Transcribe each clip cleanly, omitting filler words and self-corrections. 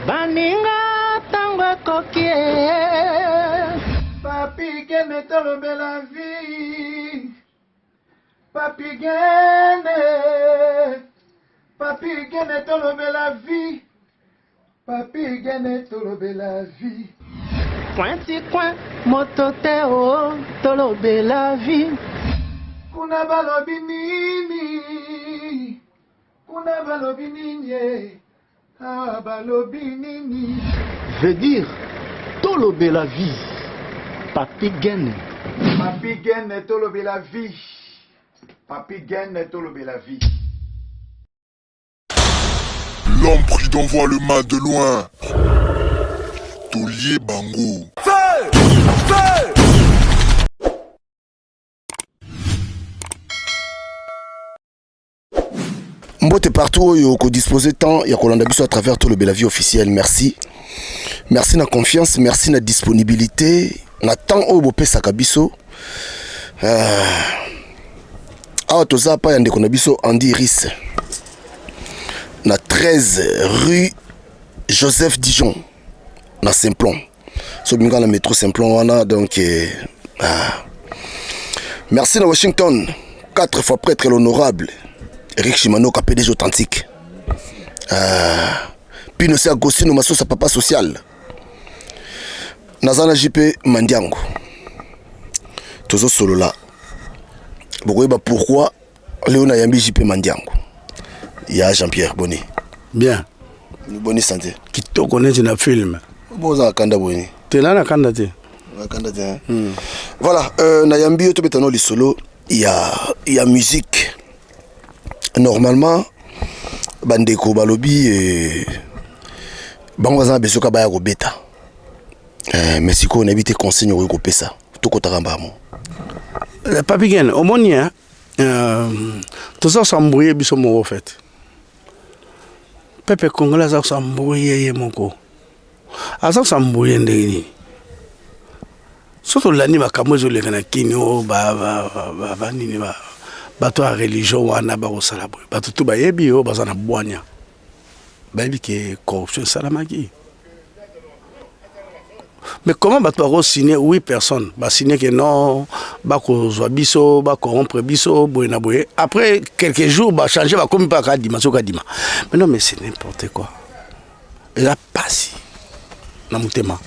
Baninga tango ekoki eh. Papi Gene tolobela vie Papi Gene Papi Gene tolobela vie Papi Gene tolobela vie Coin ti coin moto te o oh, tolobela vie Kuna balobi nini Kuna balobi nini eh? Ah, balobi nini? Veut dire tolobela vie. Papi Gene. Papi Gene tolobela vie. Papi Gene tolobela vie. L'homme prudent voit le mal de loin. Tolie bango. Feu! Feu! Mbote partout oyo ko disposer temps ya kolanda biso à travers Tolobela vie officielle. Merci. Merci na confiance, merci na disponibilité, na temps oyo bopesaka biso. Euh, awa toza pa ya ndeko na biso Andy Iris na 13 rue Joseph Dijon na Simplon. So binga na métro Simplon wana donc eh, ah. Merci na Washington, quatre fois prêtre l'honorable Eric Shimanoka PDG authentique. Ah, Pino c'est Agostino Masosa papa social. Naza na JP Mandiango. Tozo solola. Bokoyeba pourquoi Leo na yambi JP Mandiango. Ya Jean-Pierre Boni. Bien. Boni santé. Kitoko neti na film. Boza kanda boni. Te na kanda te. Na kanda te. Hein? Voilà, na yambi yo tobeta no lisolo ya ya musique. Normalement bandeko balobi bango baza na besoin ka baya kobeta. Mais sikoyo nayebi te consigne okoki kopesa tokotaka mbamo. Papi Gen, omoni hein? Toza kosambrouye biso moko fait. Peuple congolais aza kosambrouye ye moko. Aza kosambrouye ndenge nini? Soki tolandi makambo ezoleka na kini oyo banini bato ya religion wana bakosala boye, bato tu bayebi oyo baza na bwanya, bayebi ke corruption esalamaki. Mais comment bato bakosigne 8 personnes basigne ke non, bakozwa biso, bacorrompre biso boye na boye, après quelques jours bachange bakomi mpe akadima soki adima. Mais non, mais c'est n'importe quoi. Eza pasi na motema.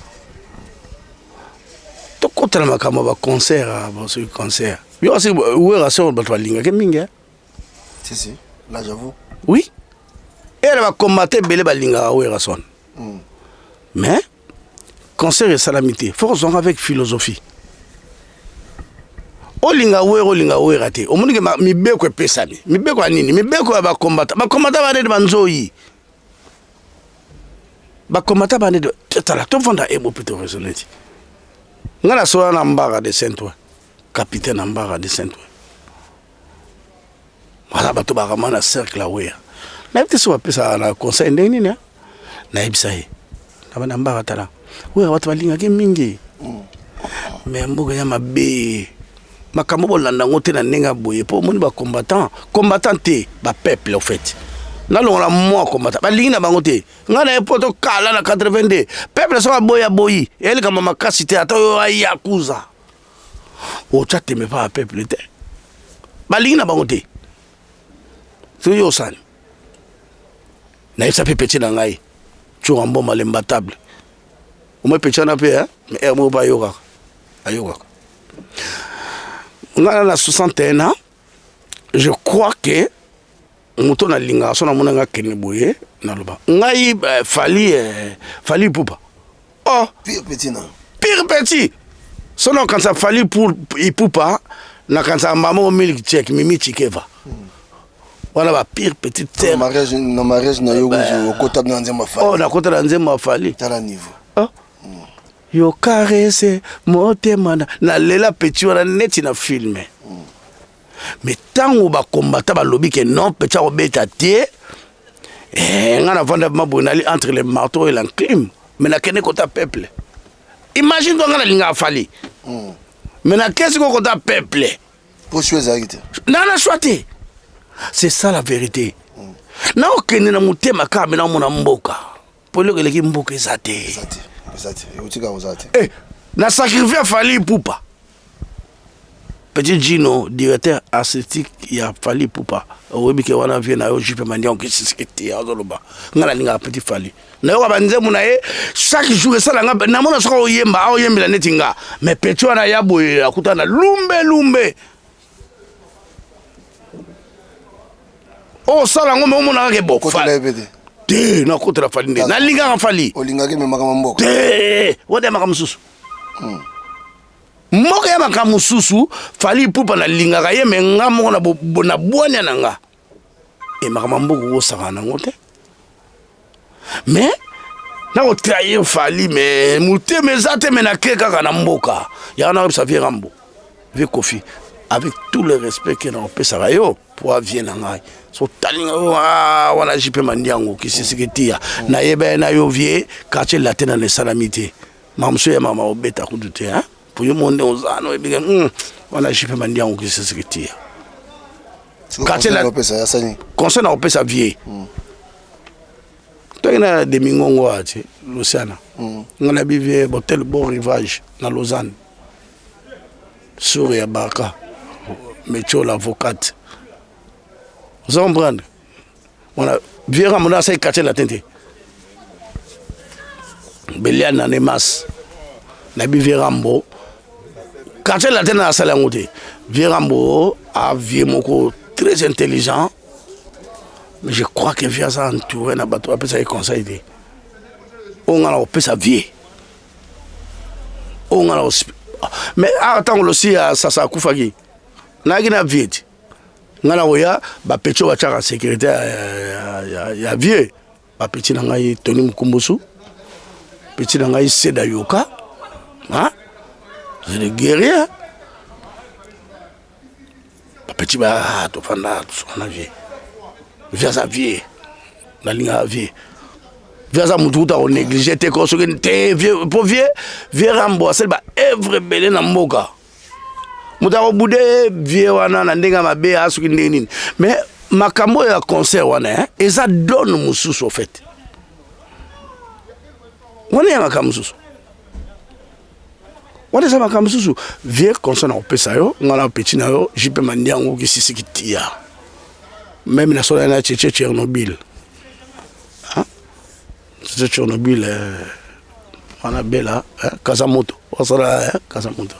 Tokotala makambo ya baconcert, soki concert yo asi wera so bato balingaki mingi, hein? Si, si, là j'avoue. Oui. Et na bacombattant ebele balingaka Werrason. Mais concert esalami te. Faut kozwanga avec philosophie. Olinga Wera, olinga Wera te. Omoni ke mibeko epesami. Mibeko ya nini? Mibeko ya bacombattant. Bacombattant banede banzoyi. Bacombattant banede tala tovanda ebo mpe toraisonne ti. Nga nasola na Mbara de Saint-Ouen. Capitaine na Mbara de Saint-Ouen. Voilà bato bakama na cercle ya Wera. Nayebi te soki bapesaka na conseil ndenge nini, nayebisa ye. Na bana Mbara tala. Wera bato balingaki mingi. Mais mboka ya mabe. Makambo bolanda yango te na ndenge ya boye po omoni ba combattant, combattant te, ba peuple en fait. Nalongola mwa combattant, balingi na bango te. Nga na ye po tokala na 82. Peuple soki aboyi aboyi, elikama makasi te ata oyo ayakuza. Otya tembe pa peuple te. Balingi na bango te. Soki yo osani. Nayebisa mpe petit na ngai. Tshura Mboma l'imbattable. Omoi petit wana mpe, hein? Mais heure moko mpe ayokaka. Ayokaka. Nga na 61 ans, je crois que moto nalingaka so namona nga kende boye naloba ngai Fally Fally Ipupa. Oh, pire petit na. Pire petit. So nakanisa Fally pour Ipupa, nakanisa mama milk check Mimi Chikeva. Wana ba pire petite terre. Mariage na mariage na yo okota na nzembo Fally. Oh, nakota na nzembo Fally. Tala niveau. Oh. Yo caresse motema na nalela petit wana neti na film. Mais tango ba combattant balobi ke non petit akobeta te, nga navanda maboye nali entre le marteau et l'enclume, mais nakende kota peuple. Imagine toi nga nalingaka Fally. Mais nakesi ko kota peuple. Po choix ezalaki te. Na na choix te. C'est ça la vérité. Na okende na motema kaka mais na omona mboka. Po eloko eleki mboka eza te. Eza te. Eza te. Ekotika kozala te. Eh, na sacrifice Fally Ipupa. Petit Gino, directeur artistique ya Fally Ipupa. Oyebi ke wana vie na yo JP Mandiango kisisiki azoloba. Nga nalingaka Petit Fally. Nayoka ba nzembo na ye chaque jour esala nga namona soki oyemba aoyembela neti nga. Mais petit wana ya boye akuta na lumbe lumbe. Osala yango mais omona kaka bo. Okotela ye pe te. Te nakotela Fally nde. Nalingaka Fally. Olingaki mais makambo mboka. Te, wana ya makambo mosusu. Mboka ya makambo mosusu, Fally Ipupa nalingaka ye mais nga moko na bwania na nga. E makambo ya mboka okosakana nango te. Mais nako trahir Fally mais motema eza te mais nake kaka na mboka. Yango nakoyebisa vieux Rambo, vieux Koffi, avec tout le respect que nakopesaka yo po avie na ngai. So otali ngai, oh, ah, wana JP Mandiango kisisiki tia. Nayeba ye na yo vieux, quartier latin na esalami te. Makambo mosusu ya mama obeta kutu te, hein? Po yo moko nde oza na oyebi ke, wana JP Mandiango kisisiki tia. Quartier la conseil nakopesa vieux. Toki na Demingongo awa te, Luciana. Nga na bi vieux hotel Beau Rivage na Lausanne. Sour ya Barca. Metio l'avocate. Ozo comprendre? Wana vieux Ramona asali quartier latin te. Beliana ne mas. Na bi vieux Rambo. Quartier latin na asali yango te. Vieux Rambo a vieux moko très intelligent. Mais je crois que vieux aza entouré na bato bapesa ye conseil te. Oyo nga na kopesa vieux. Oyo nga na mais awa ntango Losi ya Sasa akufaki, nayaki na vieux te. Nga na koya ba petit oyo batiaka sécurité ya vieux. Ba petit na ngai Tony Mukumbusu, petit na ngai Seda Yoka, hein? C'est des guerriers. Ba petit ba tofanda tosokana vieux. Vieux aza vieux. Nalingaka vieux. Vieux aza mutu kuta ko négliger te ko soki te vieux po vieux, vieux Rambo asali ba œuvre ebele na mboka. Moto akobude vieux wana na ndenge ya mabe a soki ndenge nini. Mais makambo oyo ya concert wana, hein, eza donne mosusu au fait. Wana ya makambo mosusu. Wana eza makambo mosusu. Vieux concert na kopesa yo, nga na petit na yo, JP Mandiango kisisi kitia. Même na sola na Tchétché Tchernobyl. Hein? Tchétché Tchernobyl, wana bela, hein? Kazamoto. Wasala, hein? Kazamoto.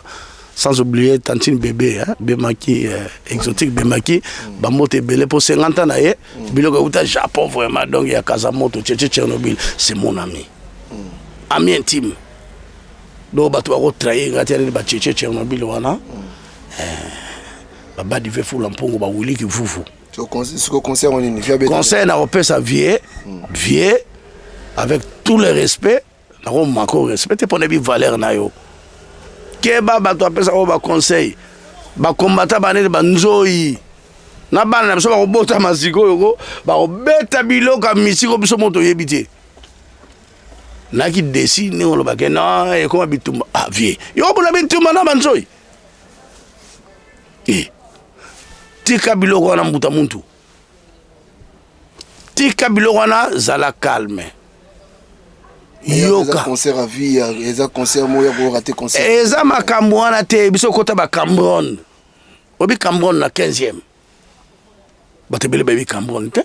Sans oublier Tantine Bébé, hein? Bemaki, exotique Bemaki, Bambote Belé pour 50 ans na ye, biloko euta Japon vraiment, donc il y a Kazamoto, Tchétché Tchernobyl, c'est mon ami. Ami intime. Donc bato bako trahir nga te ba Tchétché Tchernobyl wana. Baba dive fula mpongo ba wili kivuvu. Siko conseil nini? Vieux abeta. Conseil na kopesa vieux, vieux avec tout le respect, na ko manquer respect te pona bi valeur na yo. Keba bato apesa ko ba conseil. Ba combattant ba nene ba nzoyi. Na bana na biso ba kobota masiko yoko, ba kobeta biloko ya misiko biso moto yebi te. Naki desi ndenge olobake non ekoma bitumba. Ah vieux, yo bona bitumba na ba nzoyi. Eh. Tika biloko wana mbuta muntu. Tika biloko wana zala calme. Yoka. Concert à vie, eza concert moya ko rater concert. Eza makambo wana te biso kota ba Cameroun. Obi Cameroun na 15e. Bato ebele bayebi Cameroun te.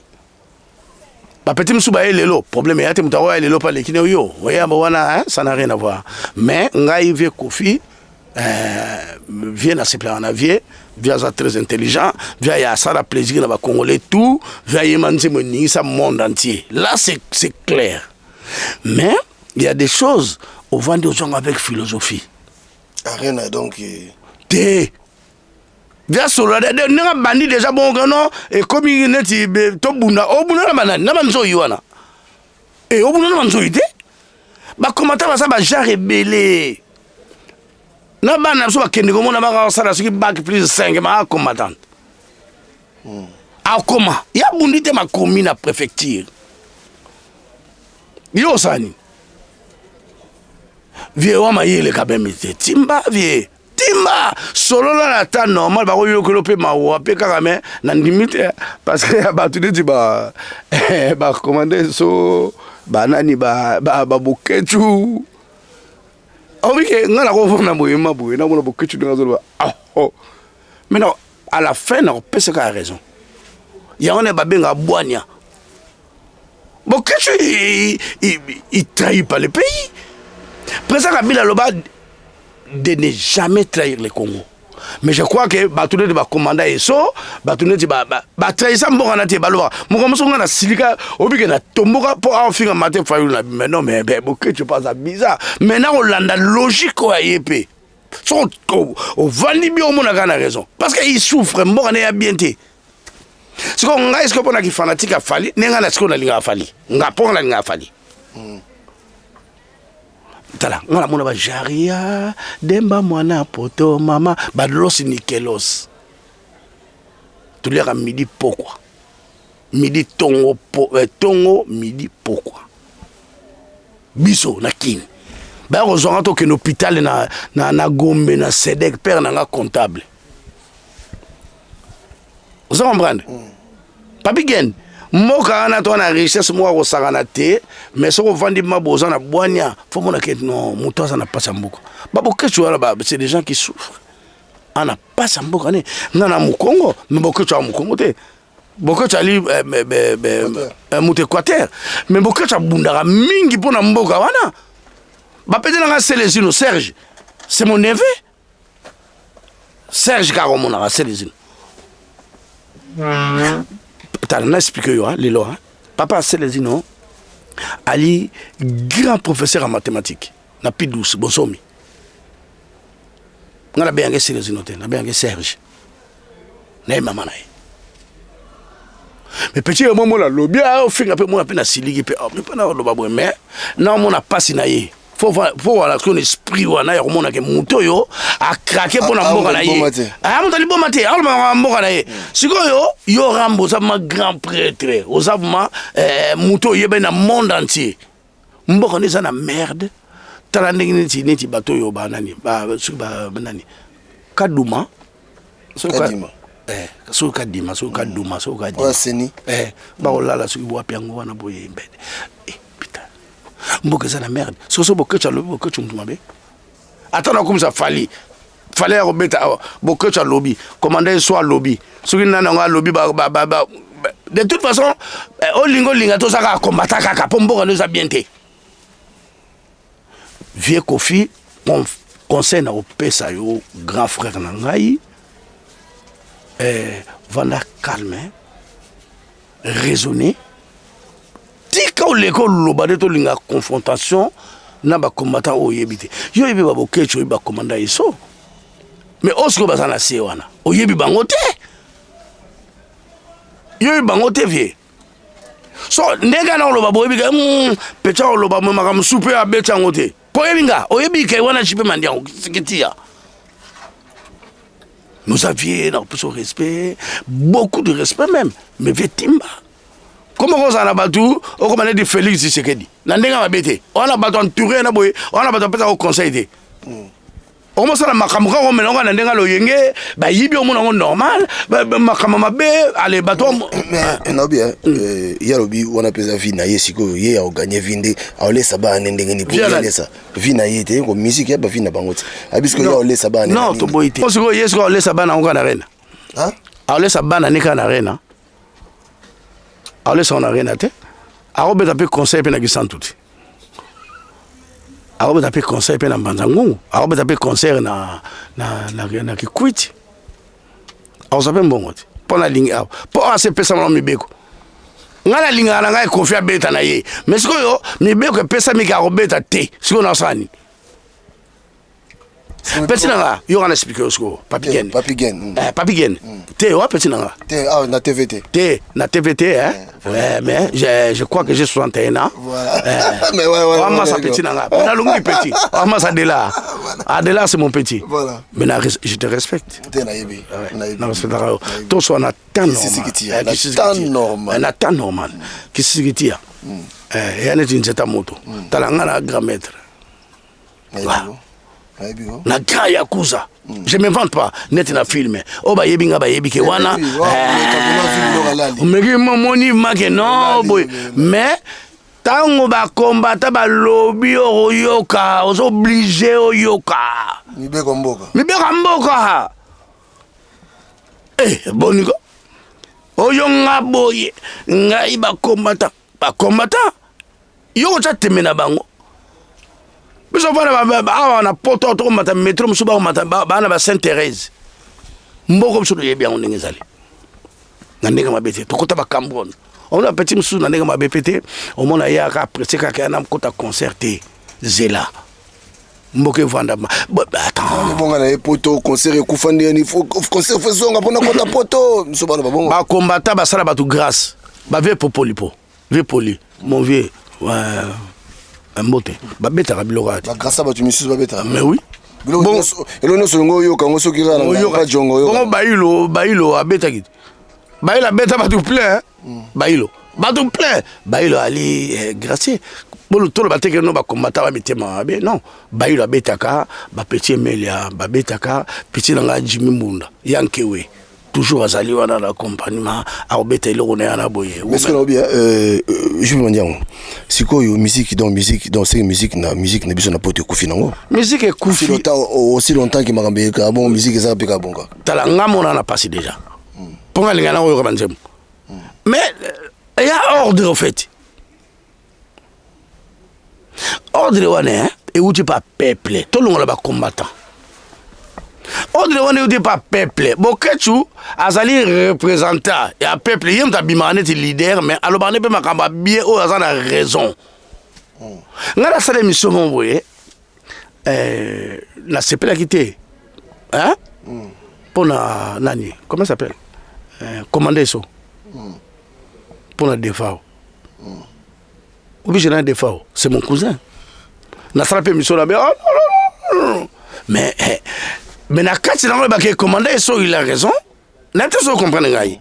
Ba petit musu baye lelo problème ya te mutu akoya lelo pa leki ne yo. Oya ba wana, hein, ça n'a rien à voir. Mais ngai vieux Koffi, vieux na sepelaka na vieux, vieux aza très intelligent, vieux ya asala plaisir na ba Congolais tout, vieux ayema nzembo eningisa monde entier. Là c'est clair. Mais il y a des choses ovandi ozonga avec philosophie. Arena donc te via solo de de ndenge bandi déjà bon que non et comme il neti to bunda obunda na banani na banzoyi wana et obunda na banzoyi te ba commentaire baza ba genre ebele na bana biso bakende komona baka sala soki bac plus 5 ma combattant akoma ya bundi te makomi na préfecture yo osala nini vieux wa mayele quand même te timba vieux timba solola na ta normal bakoyokelo mpe mawa mpe kaka me na ndimi te parce que ya bato neti ba commande so Banani ba ba ba Boketshu. Obi ke nga nakovanda boye ma boye namona Boketshu ndenge azoloba. Ah, oh. Mais non, à la fin nakopesa kaka raison. Yango nde babengaka bwania. Boketshu il, il, il trahit pas le pays. Président Kabila aloba de ne jamais trahir le Congo. Mais je crois que bato neti bakomanda eso bato neti batrahisa mboka na te balobaka moko mosusu nga na silika obike na tomboka mpo aofinga mate fayulu na mais non mais Boketshu mpo aza bizarre mais nakolanda logique oyo aye mpe soki ovandi bi omonaka na raison parce que il souffre mboka ne ya bien te. Sikoyo ngai sikoyo mpo na kifanatike ya Fally nde ngai na sikoyo nalingaka Fally nga mpo nalingaka Fally tala nga namona bajaria demba mwana poto mama balosi nikelos toliaka midi pokwa midi tongo po, eh, tongo midi pokwa biso na kini baya kozwa nga tokende hôpital na, na, na Gombe na Sedek père na nga comptable. Ozo comprendre? Papi Gen, mboka wana to na richesse moko akosakana te, mais soki ovandi mabo oza na bwania, faut mona ke non, moto aza na pasi ya mboka. Ba Boketshu wana ba c'est des gens qui souffrent. Ana pasi ya mboka ne, nga na Mukongo, mais Boketshu ya Mukongo te. Boketshu ali eh, be, be, be, eh, moto Équateur, mais Boketshu abundaka mingi mpo na mboka wana. Bapete na nga Celezino Serge, c'est mon neveu. Serge kaka omonaka Celezino. Tala na explique yo lelo papa Celezino ali grand professeur en mathématiques na P12 bonsomi. Nga na bengaki Celezino te, na bengaki Serge. Na ye mama na ye. Mais petit yo mona lobi a ofinga pe mona pe na siliki pe oh mais pa na loba boye mais na mona pasi na ye. Faut voilà son esprit wana ya komona ke moto oyo a craquer pona mboka na ye. Ah moto liboma te, alobaka mboka na ye. Sikoyo yo Rambo oza ma grand prêtre, oza ma moto oyebani na monde entier. Mboka nde eza na merde. Tala ndenge neti neti bato oyo ba nani ba soki ba nani Kaduma soki Kadima. Soki Kadima soki Kaduma soki Kadima. Oyo aseni. Bakolala soki wapi yango wana boye mbede. Putain. Mboka eza na merde. Soki soki Boketshu alobi Boketshu mutu mabe. Ata nakumisa Fally. Fally ya kobeta awa. Boketshu alobi, commandant Eso alobi. Soki nani yango alobi ba, ba, ba, ba, de toute façon, olingo linga to saka combattant kaka po mboka eza bien te. Vieux Koffi, conseil na kopesa yo grand frère na ngai, vanda calme, raisonner. Tika oleka oloba nde tolinga confrontation na ba combattant oyo oyebi te. Yo oyebi ba Boketshu, oyebi ba commandant Eso. Mais oyo sikoyo baza na se wana, oyebi bango te. Yo oyebi bango te vieux. So ndenge na oloba boyebi ke pecha oloba mo makambo mosusu pe abeti yango te. Po oyebi nga, oyebi ke wana JP Mandiango kitia. Nous avions na plus respect, beaucoup de respect même, mais vieux Timba. Comment kozala na bato okoma neti Félix Tshisekedi na ndenge mabe te, wana bato entouré na boye, wana bato apesaka conseil te. Okomosala makambo kaka omela ngo na ndenge loyenge, bayibi omona ngo normal, makambo mabe, ale bato Mais naobi, ye alobi wana mpenza vie na ye sikoyo, ye akoganye vie nde aolesa bana ne ndenge nini po ye alesa vie na ye te, ko musique ya ba vie na bango te. Abi sikoyo ye aolesa bana ne na Non, nini? toboyi te. Sikoyo ye sikoyo aolesa bana ngo kaka na arena. Hein? Aolesa bana ne kaka na arena. Aolesa ngo na arena te. Akobeta mpe conseil mpe na Kisantu te. Akobeta mpe conseil mpe na Mbanza Ngungu. Akobeta mpe concert na Kikwiti. Akozwa mpe mbongo te. Mpo nalingi awa. Mpo awa se epesama na mibeko. Ngai nalingaka na ngai Koffi abeta na ye. Mais sikoyo mibeko epesami ke akobeta te. Sikoyo nasala nini? Petit na nga, yo nga na expliquer yo sikoyo. Papi Gen. Papi Gen. Papi Gen. Te, wa petit na nga. Te, ah, na TV te. Te, na TV te, hein. Voilà. Mais je crois que j'ai 61 ans. Voilà. Mais ouais, ouais, Wa masa ouais, petit ouais. na nga. Na longi petit. Wa masa Adela. Voilà. Adela c'est mon petit. Voilà. Mais na je te respecte. Te na yebi. Ouais. Na yebi. Na respecte yo. To so na temps Kisisi normal. kitia. Na Kisisi temps kitia. normal. Na temps normal. Kisisi kitia. Ya neti nzeta moto. Tala nga na grand maître. Na grand yakuza. Je m'invente pas net na film. O ba yebi nga ba yebi ke wana. Omeki momoni make non boy. Mais Ntango bakombata balobi okoyoka, oza oblige oyoka. Mibeko mboka. Mibeko mboka. Eh, boniko. Oyo nga boye, ngai bakombata, bakombata. Yo kotya tembe na bango. Biso vana awa na poto tokomata metro mosusu bakomata bana ba Sainte Thérèse. Mboko biso toyebi yango ndenge ezali. Na ndenge mabe te, tokota ba Cameroun. Omona petit mosusu na ndenge mabe pe te, omona ye aka apprécier kaka ya na kota concert te. Zela. Mboka evanda attends. Bonga na ye poto concert ekufa ndenge ni concert faut zonga pona kota poto. Biso bana babongo. Ba combattant basala bato grâce. Ba vieux popolipo. Vieux poli, mon vieux. Ouais. Mbote. Babetaka biloko ati. Ba grâce bato misusu babetaka. Mais oui. Biloko eloko nyonso olingi oyoka yango soki kaka na jongo oyoka. Bongo Bayilo, Bayilo abetaki. Bayilo abeta bato plein. Bayilo. Bato plein. Bayilo ali eh, gracieux. Bolo tolo bateke no ba combattant ba mitema mabe. Non. Bayilo abetaka, ba petit Emelia babetaka, petit na nga Jimmy Mbunda, Yankewe. Toujours azali wana na accompagnement akobeta eloko na ye na boye. Mais ce que naobi Jules Mandiango sikoyo musique donc musique donc c'est musique na musique na biso na poto ekufi nango. Musique ekufi. Aussi longtemps aussi longtemps que makambo eka bon musique eza pe ka bonga. Tala nga mona na pasi déjà. Ponga linga na oyoka banzembo. Mais il y a ordre en fait. Ordre wana euti pa peuple, tolongola ba combattant. Ordre wana euti pa peuple. Boketshu azali représentant ya peuple, ye moto abimaka neti leader mais alobaka ne pe makambo ya bien oyo aza na raison. Nga nasala émission moko boye, nasepelaki te, hein? Pona nani? Comment ça s'appelle? Commandé so. Pona Defao. Obi général Defao, c'est mon cousin. Nasala pe mission na be, oh, non, non, non, non. Mais, eh, mais na kati nango ba ke commandé so il a raison. Na te so comprendre ngai.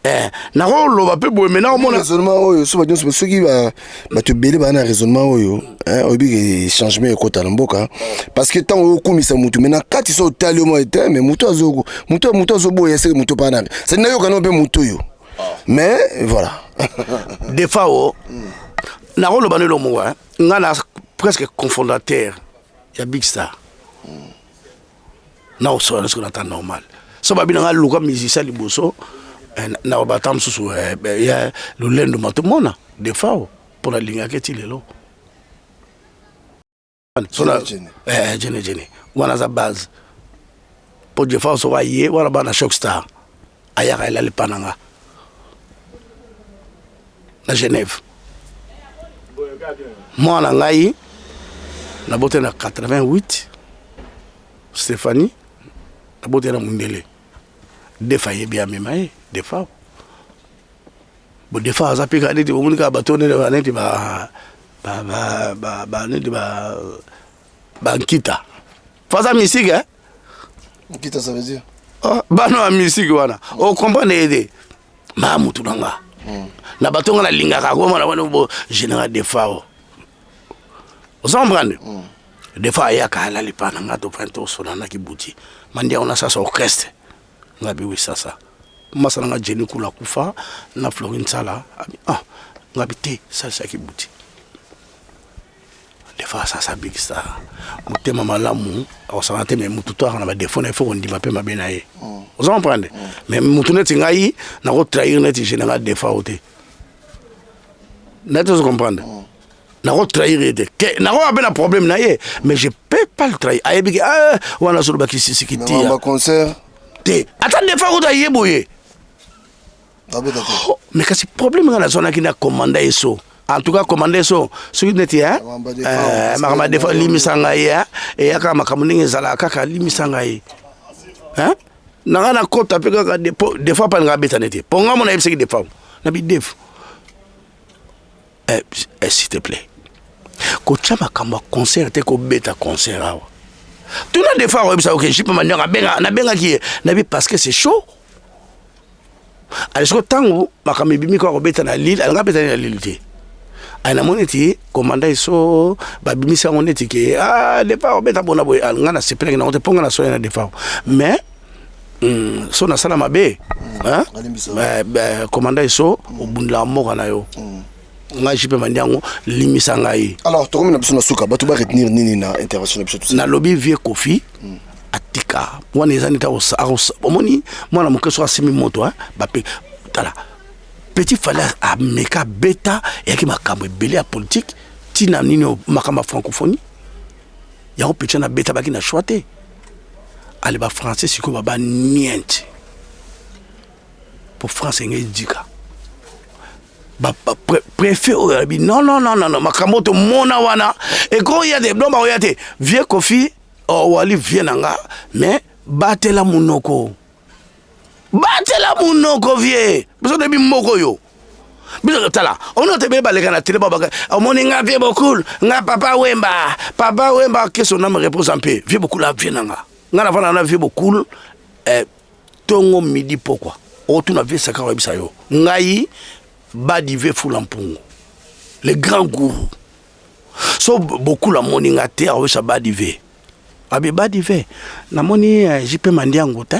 Eh, na ko loba pe boye mais na omona raisonnement oyo so ba nyonso soki ba bato ebele ba na raisonnement oyo, hein, oyebi ke changement ekota na mboka parce que tango okumisa mutu mais na kati so otali yo te mais mutu azo mutu mutu azo boya c'est mutu pa na c'est na yoka no pe mutu oyo. Mais voilà. Defao na ko loba nelo moko, hein, nga na presque cofondateur ya Big Star. Na osola na temps normal. So babi na nga luka musicien liboso, na ba temps mosusu, ya lolendo matomona Defao pour la lingaka ti lelo. Sona, jene jene wana za base. Po Defao so aye wana bana Shock Star ayaka elali pa na nga na Genève. Mwana ngai nabote na 88 Stéphanie nabote na mundele Defa yebi amema ye Defao. Bo Defao aza pe kaka neti bomoni kaka bato neti ba neti ba ba ba ba ba neti ba ba nkita. Faza mystique, hein? Nkita ça veut dire? Ah, bana ya mystique wana. O comprendre ye te. Ma mutu na nga. Na bato nga nalingaka koma na wana bo général Defao. Ozo comprendre? Defao ayaka alali pa na nga to prendre to sona na kibuti. Mandia ona sasa orchestre. Nga bi oui sasa. Masa na nga Jenny Kula kufa na Florine Sala. Abi ah nga bi te salisa kibuti. Defa sasa big star. Motema malamu akosaka te mais mutu to na ba défaut na il faut kondima pe mabe na ye. Ozo comprendre? Mais mutu neti ngai na ko trahir neti général Defao te. Na to comprendre? Na ko trahir ye te. Ke na ko abe na problème na ye mais je peux pas le trahir. Ayebi ke ah wana solo ba kisisi kitia. Na ba concert te. Ata Defao ko ta ye boye. Babeta te. Oh, mais kasi problème nga nazwanaki na commandant Eso. En tout cas commandant Eso soki neti, hein? Makambo ya Defao, limisa ngai, hein? Eyaka makambo ndenge ezalaka kaka limisa ngai. Hein? Na nga nakota pe kaka Defao pa nga abeta neti. Po nga mona yebisaki Defao. Na bi Defao. S'il te plaît. Kotia makambo ya concert te kobeta concert awa. Tuna Defao akoyebisa ok, Jipe Mandiango abenga, nabengaki ye. Na bi parce que c'est chaud. Allez, soko tango makambo ebimi kwa kobeta na Lille, alinga abeta na Lille te. Ay namoni neti commandant Eso babimisi yango neti ke, ah, Defao obeta bona boye, alinga na sepelaki nango te mpo nga na soya na Defao. Mais, so nasala mabe, hein? Alimbisa. Commandant Eso obundela mboka na yo. Ngai JP Mandiango limisa ngai. Alors tokomi na biso na suka, bato ba retenir nini na intervention na biso tout? Nalobi vieux Koffi atika wana eza neti omoni mwana moke soki asimi moto bape tala petit Fally ameka beta eyaki makambo ebele ya politique ntina nini makambo ya francophonie yango petit na beta baki na choix te ale ba français sikoyo baba niente po France enge edika ba, ba préfet oyo alobi non non non non makambo tomona wana ekoya te donc bakoya te vieux Koffi oh, wali vieux na nga mais batela monoko batela monoko vieux biso toyebi moko oyo biso tala omoni bato ebele baleka na tele babaka omoni nga vieux Bokul nga papa Wemba papa Wemba que son âme repose en paix. Vieux Bokul a vieux na nga nga navanda na vieux Bokul eh, tongo midi pokwa otuna vieux Saka oyebisa yo ngai badi vieux Fula Mpungu le grand gourou so Bokul amoni nga te akoyebisa badi vieux abi badi vieux namoni eh, JP Mandiango te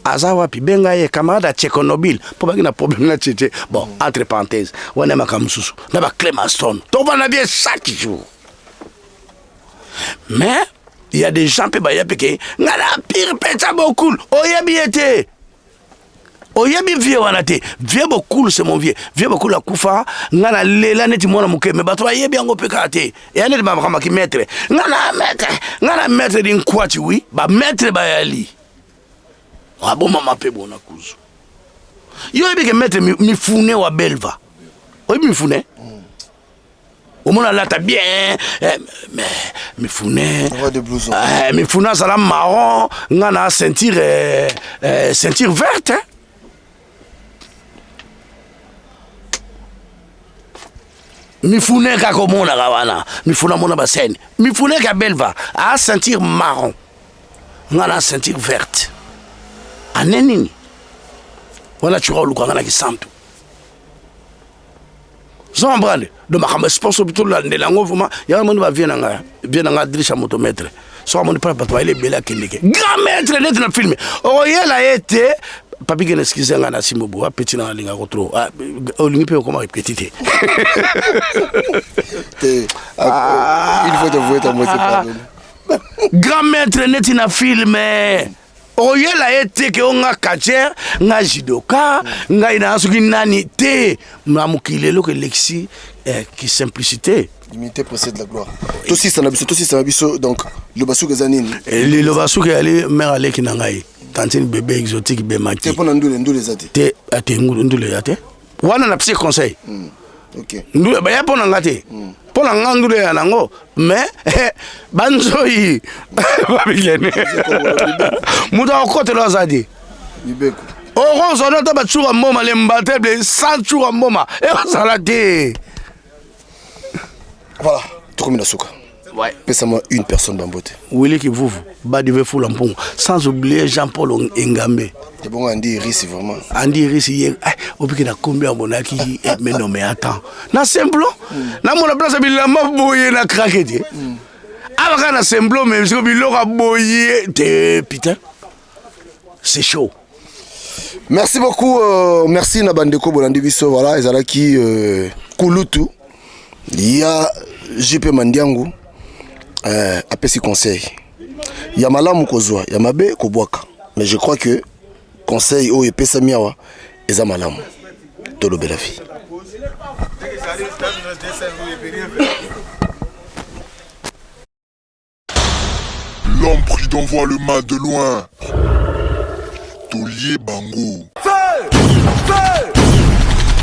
aza wapi benga ye camarade ya Tchernobyl mpo bangi na problème na Tchétché bon mm. entre parenthèse wana makambo mosusu na ba Clémenstone tovanda bien chaque jour mais il y a des gens mpe baya mpe ke nga na pire mpenza Bokul oyebi ye te oyebi vieux wana te. Vieux Bokul, c'est mon vieux. Vieux Bokul akufa nga na lela neti mwana moke me bato bayebi yango mpe kaka te eya neti makambo maître nga na maître nga na maître dinkwati wi bamaître bayali abomama mpe bona kuzu yo oyebi ke maître Mifune wa Belva oyebi Mifune omona alata bien eh, mais Mifune eh, Mifune azala marron nga na ceinture eh, eh, ceinture verte eh? Mifune kaka omonaka wana Mifune amona basene Mifune ka Belva a ceinture marron nga na ceinture verte ane nini wana tuka oluka nga na kisantu zo comprendre. Donc makambo ya sponsor tolandela yango vraiment yango amoni bavieux na ngai vieux na ngai Adrisha moto maître so amoni mpa bato bayele ebele akendeke grand maître neti na filme okoyela ye te papi kene excuse ngai na simbo bo apeti na alingako trop olingi mpe okoma petit te. Il faut te vouer ta moitié pardon. Grand maître neti na filme okoyela ye te ke o nga catcheur nga judoka ngai na soki nani te na mokili eloko elekisi eh, ki simplicité. L'humilité précède la gloire. Tosisa na biso, tosisa na biso. Donc liloba suki eza nini? Liloba suki eyali mare aleki na ngai tantine bébé exotique bemaki. Te mpo na ndule, ndule eza te. Te ate ndule eza te wana na pesi conseil. Ndule baya mpo na nga te mpo na nga ndule ya nango mais banzoi babikene moto akokotela aza te okozwa ata bacuka mboma lembatable sans cuka mboma ekozala te. Voilà, tokomi na suka. Ouais. Pesa-moi une personne bambote. Willy Kivuvu, Badive Fula Mpungu, sans oublier Jean-Paul Engambe. Et bon, Andy Iris, vraiment. Andy Iris, il est, obiki na combien monaki, mais non, mais attends. Na simple, na mon place bilamba boye na craqué te. Abaka na simple, mais siko biloko boye te, putain. C'est chaud. Merci beaucoup, merci na bandeko bolandi biso, voilà, ezalaki kulutu ya JP Mandiangu apesi conseil ya malamu kozwa ya mabe kobwaka, mais je crois que conseil oyo epesami awa eza malamu. Tolobela vie. L'homme prudent voit le mal de loin. Taulier Bango. Feu! Feu!